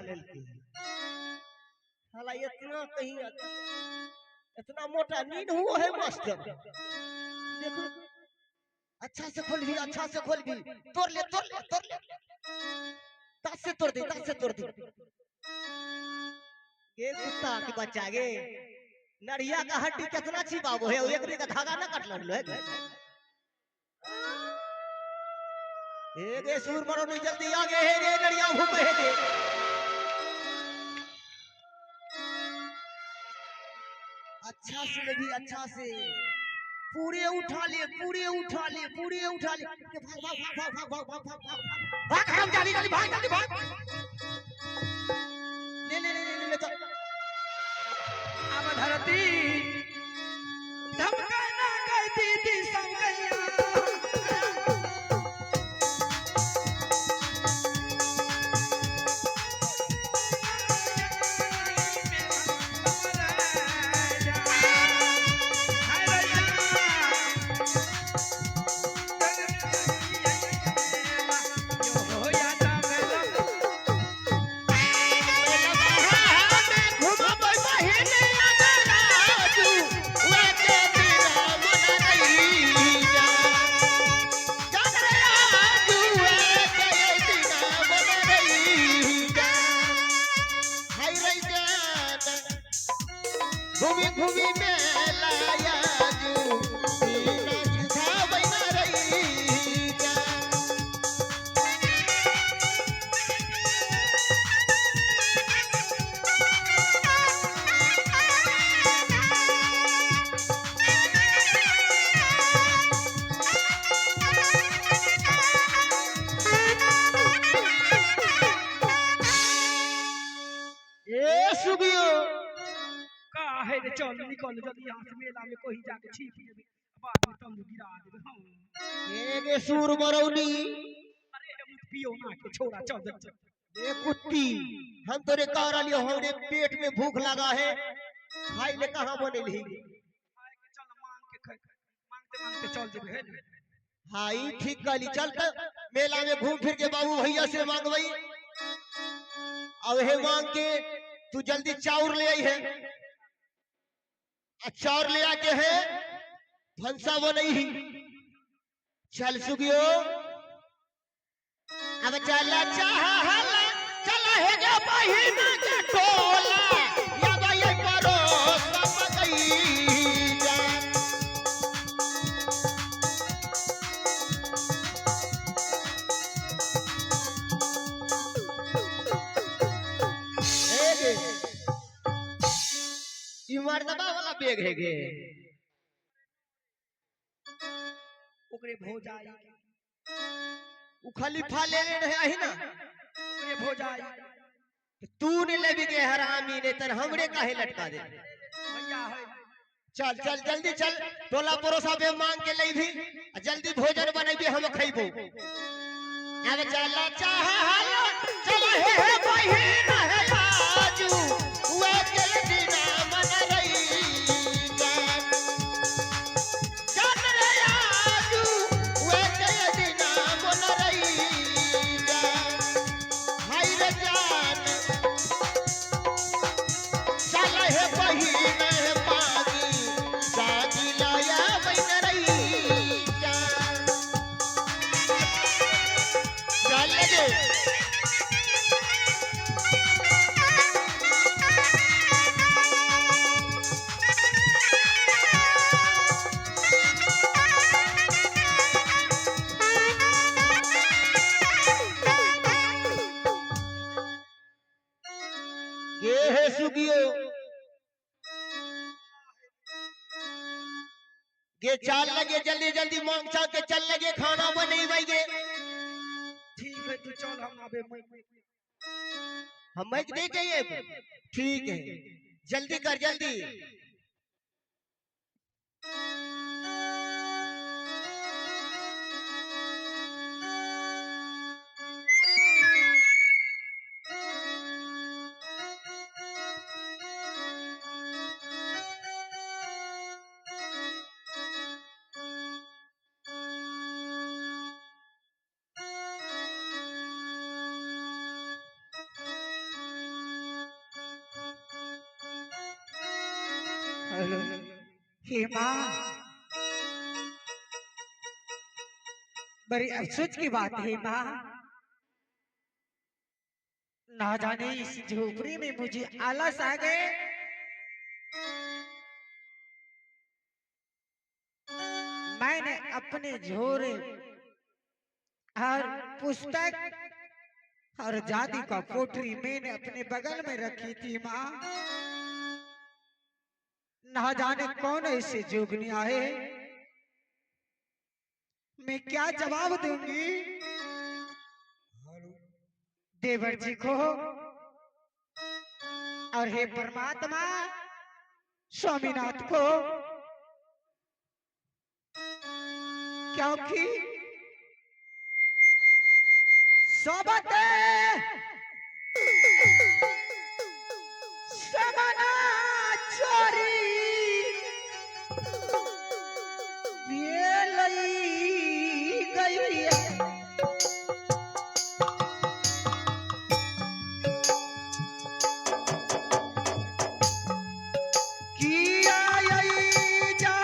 लेलकै। साला इतना कहीं इतना मोटा नींद हुआ है मास्टर। देखो अच्छा से खोल भी, अच्छा से खोल भी, तोड़ ले तोड़ ले तोड़ ले, दांत से तोड़ दे, दांत से तोड़ दे। ये कुत्ता के बच्चा गे, नरिया का हड्डी कितना छिपाबो है, एक का धागा ना कट लड़लो है। ए गे सूर मरो नहीं जल्दी आगे है रे, नरिया भूख है गे। अच्छा से लगी, अच्छा से पूरे उठा ले, पूरे उठा ले, पूरे उठा ले। भाग भाग भाग भाग भाग भाग भाग भाग भाग, हराम जल्दी जल्दी भाग, जल्दी भाग। ले ले ले ले ले चल। अब धरती धमकाना कहती थी सब गैया। घूमी घूमी मेला याजू चल निकल जल्दी यहाँ से, मेला में कोई जाके छिप लेबे, बाद में तंबू गिरा देबे। हाँ एगे सूर मरौनी। अरे मुझ पियो ना के छोरा, चल चल चल। ए कुत्ती, हम तोरे कह रहलियो हमरे पेट में भूख लगा है, खाई ले कहां बनेलही? चल मांग के खाई, मांगते मांगते चल जेबे है। हां ई ठीक कहली, चल त मेला में घूम फिर के बाबू भैया से मांगबई। अब हे मांग के तू जल्दी चाउर ले आई है, चाउर ले आके है भंसा बनई ही। चल सुगियो, अब चला चाहला चला हे गे बहिना के टोला, या ये परोस पकई जा। ए गे ई मर्दबा वाला बैग है गे, ओकरे भौजाई उ खलीफा ले ले रहे आही ना, ओकरे भौजाई तू ने लेबी गे हरामी ने तर हमरे काहे लटका दे। भैया है। चल चल जल्दी चल, टोला परोसा पे मांग के लई भी, जल्दी भोजन बनैबी हम खइबो। अब चला चाहला चला हे हे बहिन है आजू वे के दिना मन रही जान, जान रे आजू वे के दिना मन रही जान, हाय रे जान चला हे बहिन है पागी जागी लाया बहिन रही जान। चल लगे गे है सुगियो गे, चाल लगे जल्दी जल्दी मांग चा के चल लगे खाना बनेबै गे। ठीक है तू चल, हम आबे मैं हम मैं दे जाइए। ठीक है जल्दी कर जल्दी। हेलो हे माँ, बड़ी अफसोस की बात है माँ, ना जाने इस झोपड़ी में मुझे आलस आ गए। मैंने अपने झोरे और पुस्तक और जादी का पोटरी मैंने अपने बगल में रखी थी माँ। ना जाने कौन ऐसे जोगनी आए, मैं क्या जवाब दूंगी देवर जी को। और हे परमात्मा स्वामीनाथ को, क्योंकि सबते समना चोरी ये लई गई है। किया यही जा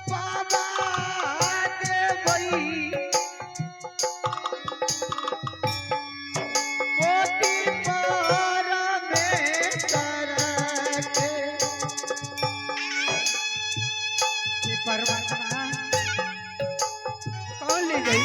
बाबा देवई पोती परमेश्वर के। ये परमात्मा कौन ले गई?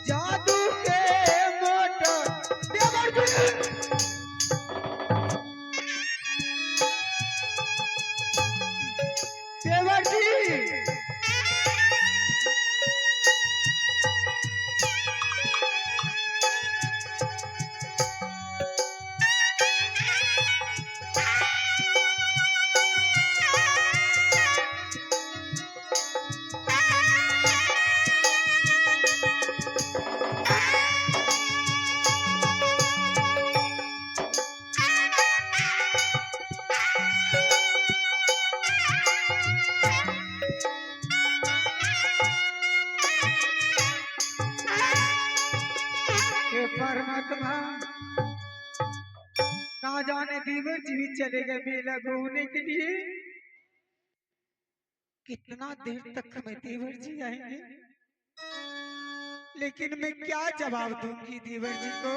जादू के मोटर देवर जी, देवर जी, हे परमात्मा, ना जाने देवर जी भी चले गए मेला घूमने के लिए। कितना देर तक हमें देवर जी आएंगे, लेकिन मैं क्या जवाब दूंगी देवर जी को।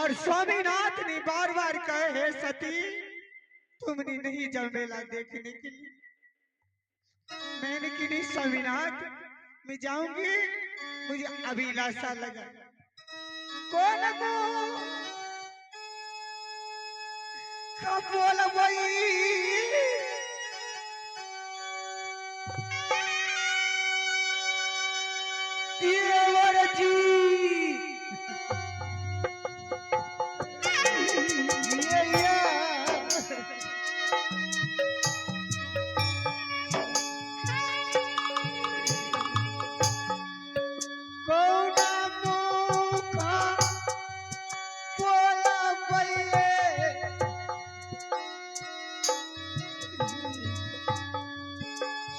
और स्वामीनाथ ने बार बार कहे, हे सती, तुमने नहीं जाओ मेला देखने के लिए। मैंने कि नहीं स्वामीनाथ, मैं जाऊंगी, मुझे अभिलाषा लगा। कौन बोल वही देवर जी, ये कौना मुखा बोला बल्ले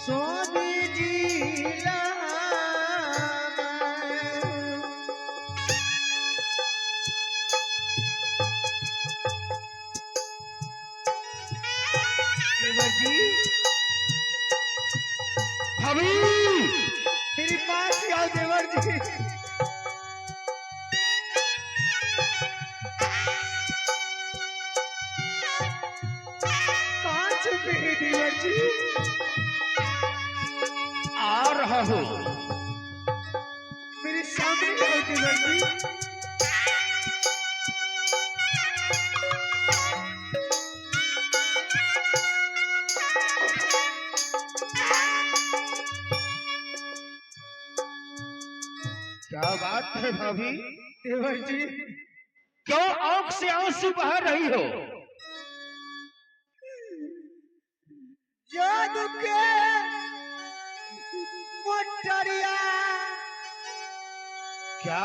स्वामी जी लाम। देवर जी, भाभी मेरे पास ही आओ देवर जी। रहा हूँ। मेरे सामने आओ देवर जी। क्या बात है भाभी, देवर जी, क्यों आंख से आंसू बहा रही हो? जादू के मोटरिया क्या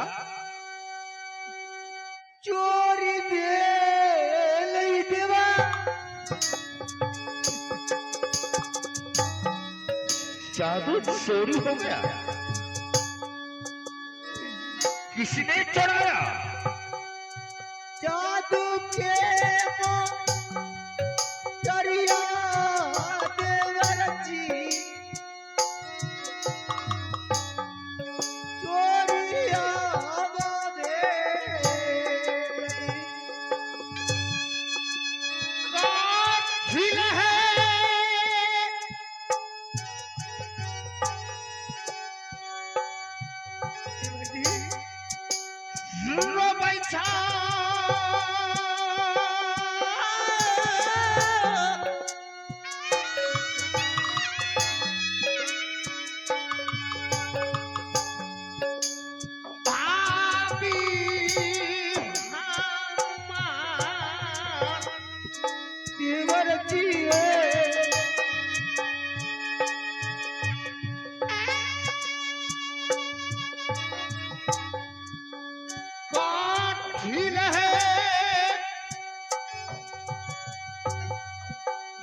चोरी भेल देवा। जादू चोरी हो गया? किसने चुराया? जादू के मोटरिया देवर जी चोरिया हिल है। रो बैठा भाभी हमार। देवर जी, काठिल है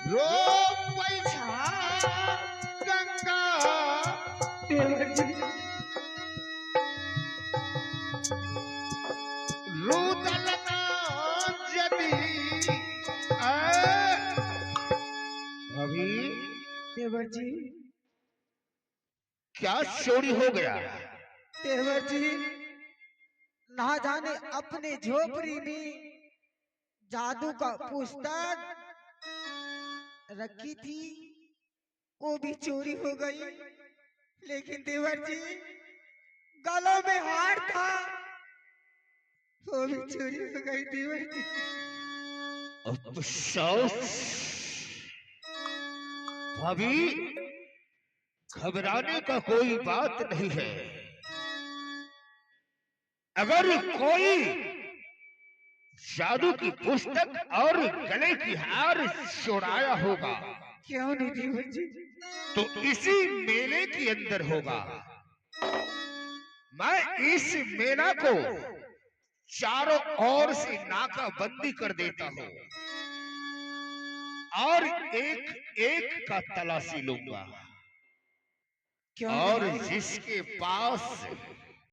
रो पैसा गंगा। देवर जी, रुदल ना जदी भाभी। देवर जी, क्या चोरी हो गया? देवर जी, ना जाने अपने झोपड़ी में जादू का पुस्तक रखी थी, वो भी चोरी हो गई। लेकिन देवर जी, गलों में हार था, वो भी चोरी हो गई देवर जी। अफसोस भाभी, घबराने का कोई बात नहीं है। अगर कोई जादू की पुस्तक और गले की हार चुराया होगा क्यों नहीं देवर जी? तो इसी मेले के अंदर होगा। मैं इस मेला को चारों ओर से नाकाबंदी कर देता हूं और एक एक का तलाशी लूंगा। क्यों और नहीं? जिसके पास